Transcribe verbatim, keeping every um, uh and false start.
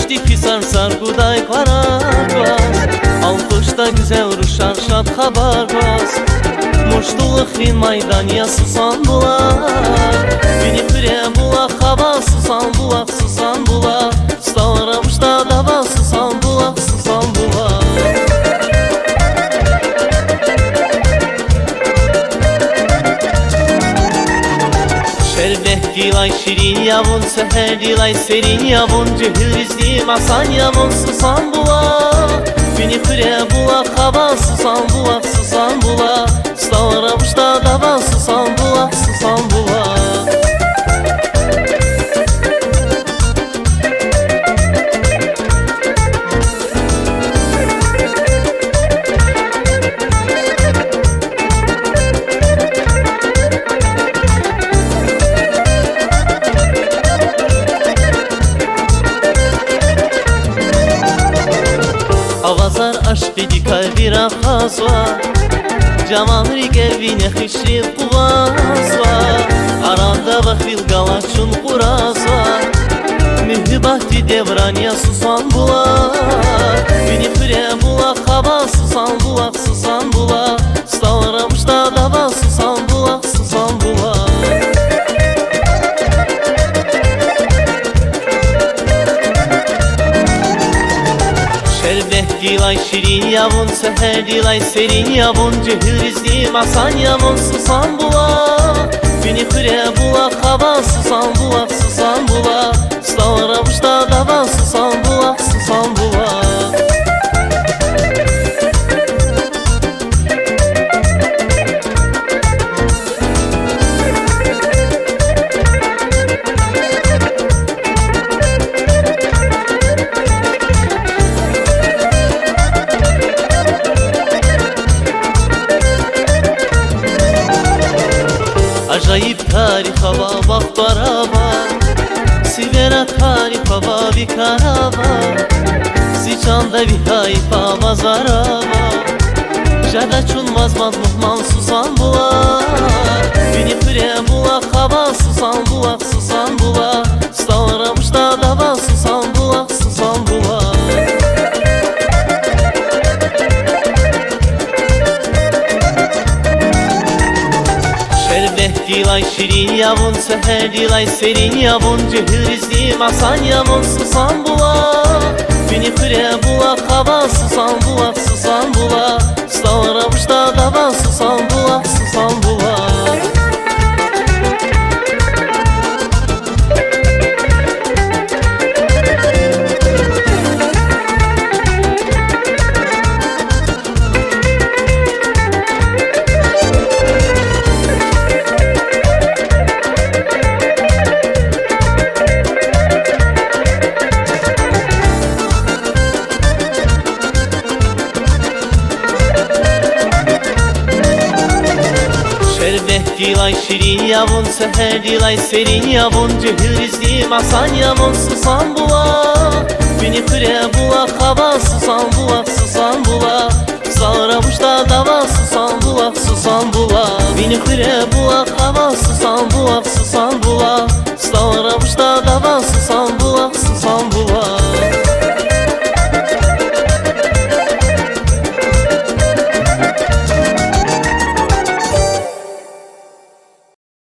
Тик писар сар гудай кварар кваз, алкъушда гуьзел рушар шад хабар кваз. Муштулухрин майдан я Сусан булах, вини хуьре булах ава, Сусан булах, Сусан булах. СтӀалра вуштадава, Сусан булах, Сусан булах. Шербетдилай ширин я вун, сегьердилай серин я вун, жегьилризни масан я вун, Сусан булах. Вини хуьре булах ава, Сусан булах, Сусан булах. СтӀалра вуштадава, Сусан булах, Сусан булах. Авазар ашкъидикай ви рахазва, жаван рикӀер ви нехишрив къугъвазва. Арада вахил галаз чун къуразва, муьгьуьббатдин девран я Сусан булах. Вини хуьре булах ава, Сусан булах, Сусан булах. СтӀалра вуштадава, Сусан булах, Сусан булах. Шербетдилай ширин я вун, сегьердилай серин я вун, жегьилризни масан я вун, Сусан булах. Вини хуьре булах ава, Сусан булах, Сусан булах. СтӀалра вуштадава, Сусан булах, Сусан булах. Ажайиб тарих ава, вахтар ава, сивера тарих ава, ви кар ава, зи чанда ви гьайиф ава, зар ава. Жеда чун ваз мад мугьман, Сусан булах. Вини хуьре булах ава, Сусан булах, Сусан булах. СтӀалра вуштадава, Сусан булах, Сусан булах. Шербетдилай ширин я вун, сегьердилай серин я вун, жегьилризни масан я вун, Сусан булах. Вини хуьре булах ава, Сусан булах, Сусан булах. СтӀалра вуштадава, Сусан булах, Сусан булах. Шербетдилай ширин я вун, сегьердилай серин я вун, жегьилризни масан я вун, Сусан булах. Вини хуьре булах ава, Сусан булах, Сусан булах. СтӀалра вуштадава, Сусан булах, Сусан булах. Вини хуьре